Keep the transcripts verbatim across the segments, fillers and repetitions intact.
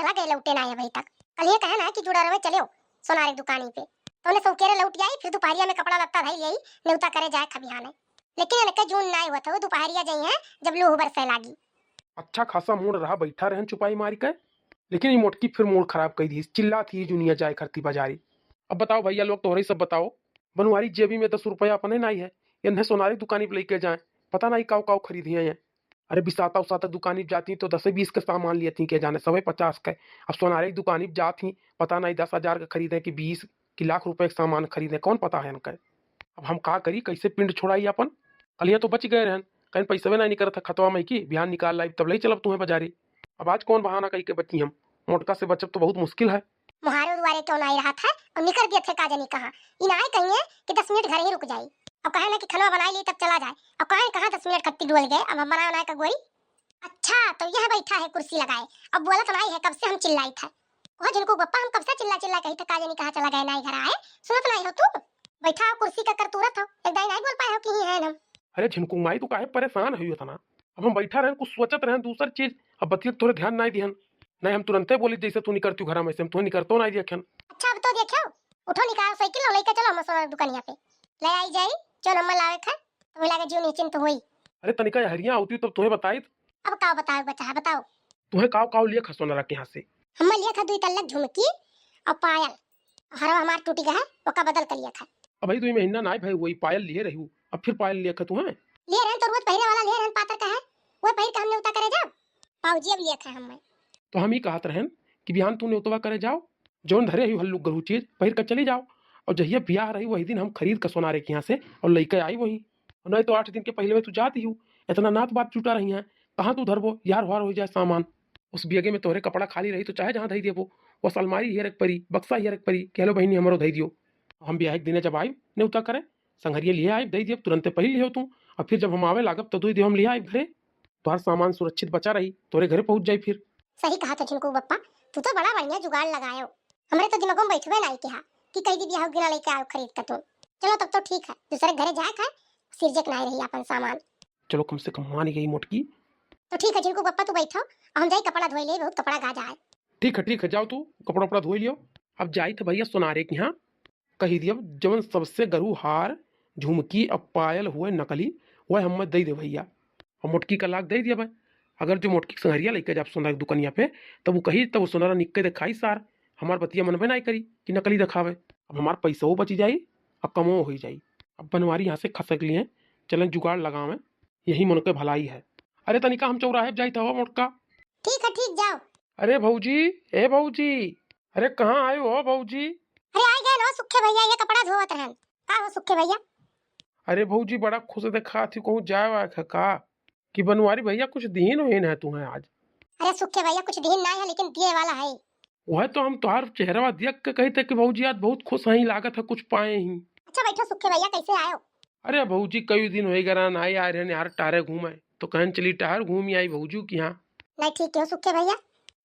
चला गए, लौटे नाई अबही तक। कलिहे कहे ना कि जुड़ा रहे चलेउ सोनारे दुकानी पे, तो उन्हें सौकेरे लौट आई, फिर दुपहरिया में कपड़ा लत्ता धई लियाई, नेउता करे जाए खबिहाने। लेकिन इनके जून नाई हुआ था, वो दुपहरिया जइहैं जब लूह बरसे लागी। अच्छा खासा मूड रहा, बैठा रहन चुपाई मारी के, लेकिन ई मोटकी फिर मूड खराब कइ दिहिस, चिल्लात ही जुनिया जाए खरती बाजारी। अब बताओ भइया लोग, तोहरे सब बताओ, बनवारी जेबी में दस रुपया अपने नाई है, इन्हें सोनारी दुकानी पे लइके जाए, पता नाई काउ काउ खरीदी हैं। अरे बिसाता उसाता दुकानी पे जाती तो दसे बीस के सामान लियत ही के जाने, सवे पचास के। अब सोनारी दुकानी पे जात ही, पता नाई दस हजार के खरीदे कि बीस कि लाख रुपए के सामान खरीदे, कौन पता है इनके। अब हम का करी, कैसे पिंड छोड़ाई अपन? कलिया तो बच गए रहन, कहीं पैसवे नाई निकरत है खतवा में कि बिहान निकाल लाई तब ले चलब तुहें बाजारी। अब आज कौन बहाना कई के बची हम, मोटका से बचब तो बहुत मुश्किल है। मुहारे उदवारे क्यों नाई रहत है और निकर दिए थे का जानी कहाँ। ई नाई कहिए कि दस मिनट घर ही रुक जाई, अब कहे ना कि खनवा बनाई ली तब चला जाए, अब कहे कहाँ दस मिनट खत्ती डोल गए, अब हम बनाए बनाए का गोरी। अच्छा, तो यह बैठा है कुर्सी लगाए, अब बोलत नाई है, कब से हम चिल्लाई था। वह झिनकू बप्पा, हम कब से चिल्ला चिल्ला कही था, का जानी कहाँ चला गए, नाई घर आए, सुनत नाई हो तू? बैठा हो कुर्सी का करतूरत हो, एक दाई नाई बोल पाए हो कि ही है हम। अरे झिनकू माई, तू काहे परेशान हुई इतना? अब हम बैठा रहन, कुछ सोचत रहन दूसर चीज, अब बतियत तोरे ध्यान नाई दिहन। नहीं, हम तुरंते बोली, जैसे तू निकरती घरा में से, हम तुहे निकरतो नाई दियखन। अच्छा, अब तो देखो, उठो, निकाल साइकिल और लेके चलो हम सोना दुकानिया पे, ले आई जाई जो नम्मा लावे खा, तो मिला के जीव निश्चिंत होई। अरे तनिका हरिया होती तब तुहे बताई। अब का बताओ बचा है, बताओ। तुहे काव काव लिया खा सोनरा के यहाँ से? हम्मा लिया खा दुई तल्लक झुमकी और पायल, हरवा हमार टूटी गया है, ओका बदल कर लिया खा। अब भाई दुई महीना नाई भाई वही पायल लिए रहू, अब फिर पायल लिया खा तुहे? लिए रहन तो रोज पहिरे वाला लिए रहन पातर का है, वह पहिर के हमने उता करे जाब। पाऊजी अब लिया खा हम्मा। तो हम ही कहत रहन कि बिहान तू नेउतवा करे जाओ, जौन धरे ही हल्लुक गरू चीज पहिर के चली जाओ, और जहिया ब्याह रही वही दिन हम खरीद के सोनारे के यहाँ से और लइके आई वही। और नहीं तो आठ दिन के पहले में तू जाती हूँ, इतना नात बात जुटा रही हैं, कहाँ तू धरबो, यार हुआर हो जाए सामान। उस बियगे में तोहरे कपड़ा खाली रही तो चाहे जहाँ धई देबो, बस अलमारी हियर के परी, बक्सा हियर के परी, कह लो बहिनी हमरो धई दियो। हम ब्याह के दिने जब आइब नेउता करे, संघरिया लिए आइब, दई दियब, तुरंते पहिर लियो तू। और फिर जब हम आवे लागब तो दुई दियो हम लिए आइब घरे, तोहर सामान सुरक्षित बचा रही, तोरे घरे पहुँच जाई फिर। सही कहा तो झिनकू बप्पा, तू तो बड़ा बढ़िया जुगाड़ लगायो। हमरे तो दिमागों में बैठबे नाई किहा कि कई दी बियाह के दिना लेके आयो खरीद के तू। चलो तब तो ठीक है, दूसरे घरे जाए खाए, सिरजक नाई रही अपन सामान। चलो कम से कम मान गई मोटकी। तो ठीक है झिनकू बप्पा, तू बैठो, हम जाई कपड़ा धोई ले, बहुत कपड़ा गाजा है। ठीक है, ठीक है, जाओ तू कपड़ा उपड़ा धोई लियो। अब जाई थे भैया सोनारे के यहाँ, कही दिया जवन सबसे गरू हार, झुमकी और पायल हुए नकली, वह हमें दे दे भैया। और मोटकी का लाग दे दिया भाई। अगर जो मोटकी के संघरिया लेके जाब सोनार के दुकनिया पे, तब वो कही, तब वो सोनारा निक्के दिखाई सार, हमार बतिया मनबे नाई करी कि नकली दिखावे। अब हमार पैसो बची जाई और कमो हो जाई। अब बनवारी यहाँ से खसक लिए, चलें जुगाड़ लगावें, यही मन के भलाई है। अरे तनिका हम चौराहे पे जाई था मोटका। ठीक है, ठीक जाओ। अरे भौजी, ए भौजी, अरे कहाँ आयो हो भौजी? अरे आ गए हो सुखे भैया, ये कपड़ा धोवत रहन। का हो सुखे भैया? अरे भौजी बड़ा खुश देखा थी, कहूँ जाए वाए है का? कि बनवारी भैया कुछ दीन होइन है तुम्हें आज? अरे सुखे भैया कुछ दीन ना है लेकिन दिए वाला है। वह तो हम तोहार चेहरवा देख के कही थे कि भौजी आज बहुत खुश हैं, लागत है कुछ पाए ही। अच्छा बैठो सुखे भैया, कैसे आयो? अरे भौजी कई दिन हो गए ना आए, आ रहे यार टहरे घूमे, तो कहन चली टहर घूमी आई भौजी की यहाँ। नहीं ठीक हो सुखे भैया।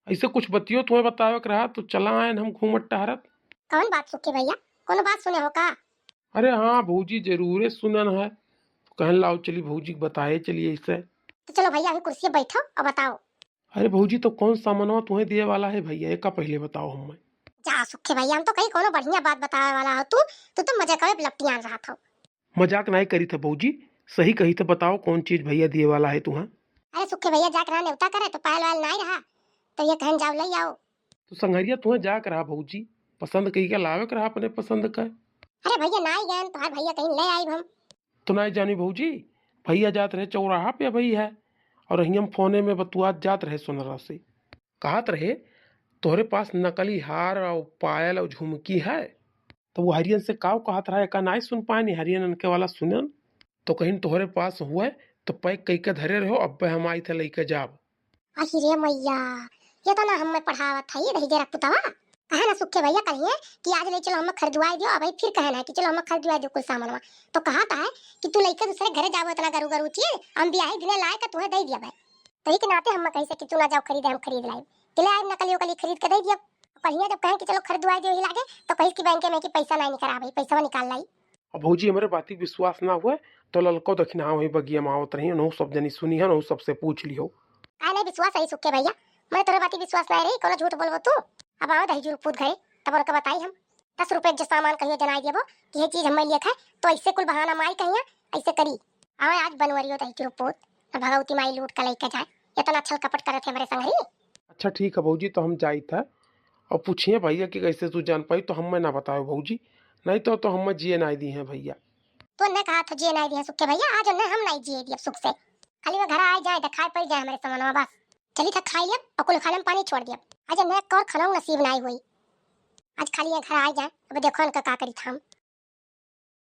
ऐसे कुछ बतियो तुम्हें बतावे के रहा तो चला आयन हम घूमत टहरत। कौन बात सुखे भैया, कोनो बात सुने हो का? अरे हाँ भौजी जरूरे सुनन है, तो कहन लाओ चली भौजी के बताए चलिए ऐसे। तो चलो भैया अभी कुर्सी बैठो और बताओ। अरे भौजी तो कौन सामानवा तुम्हें दिए वाला है भैया, एका पहले बताओ हमें। जा सुखे भैया, हम तो कहीं कोनो बढ़िया बात बतावे वाला हो तू, तू तो मजाक में लपटियान रहा था। मजाक नाई करी था भौजी, सही कही था, बताओ कौन चीज भैया दिए वाला है तुहा? अरे सुखे भैया जाके रहा नेवता करे तो पायल वायल नाई रहा, तो ये कहन जाओ ले आओ। तो संघरिया तुम्हें जाके रहा भौजी, पसंद कही के लावे के रहा अपने पसंद का। अरे भैया नाई गए तो भैया कहीं ले आई हम। तो नाई जानी भौजी, भैया जात रहे चौराहा पे अबही है, और हियम फोने में बतुआत जात रहे सोनरा से, कहत रहे तोहरे पास नकली हार और पायल और झुमकी है। तो वो हरियन से काव कहत रहा एका नाई सुन पाए नी, हरियन अनके वाला सुनन। तो कहीं तोहरे पास हुए तो पैक कई के धरे रहो, अब्बे हम आई थे लेके जाब। अहि रे मैया, ये तो ना हमें पढ़ावत है ये दही जरा पुतवा। कहे ना सुखे भैया कहिए कि आज ले चलो हमें खरीदवाई दियो, अब फिर कहे ना कि चलो हमें खरीदवाई दियो कुल सामानवा। तो कहत है कि तू लइके दूसरे घरे जाबो इतना गरू गरू चीज, हम बियाही दिने लाए के तुहे दे दिया भाई। तो ही के नाते हम कही से कि तू ना जाओ खरीदे, हम खरीद लाई, के ले आए नकली उकली खरीद के दे दिया। कहिए जब कहे कि चलो खरीदवाई दियो ही लागे तो कहिस कि बैंक में कि पैसा नहीं निकल भाई, पैसा निकाल लाई। अब भौजी हमरे बात के विश्वास ना हुए तो ललको दखिनहा वही बगिया में आवत रही, उनहु सब जनी सुनी है, उनहु सबसे पूछ लियो। काहे नहीं विश्वास है सुखे भैया, मैं तोरे बाती विश्वास नाहीं रही, कौनो झूठ बोलबो तू। अब आवे दहिजरू पूत घरे, तब उनका बताई हम। दस रुपये के जो सामान कहियो जनाई देबो कि ये चीज हमें लिए खाए, तो ऐसे कुल बहाना माई कहिया, ऐसे करी। आवे आज बनवरियो दहिजरू पूत, न भगवती माई लूट के लेके जाए, इतना छल कपट करत है हमरे संगरी। अच्छा ठीक है भौजी, तो हम जाइत है और पूछिए भैया कि कैसे तू जान पाई, तो हमें ना बताओ भौजी, नहीं तो, तो हमें जिए नाहीं दी हैं भैया। तो ने कहा तो जिए नाहीं दी हैं सुख के भैया, आज उन्हें हम नाहीं जिए दी अब सुख से। खाली मैं घर आ जाए, दिखाई पड़ जाए हमरे समनवा बस। चली था खाई लिया और कुल खाने में पानी छोड़ दिया। आज उन्हें एक और खाना नसीब नाहीं हुई। आज खाली ये घर आ जाए, अब देखो इनका का करी था हम।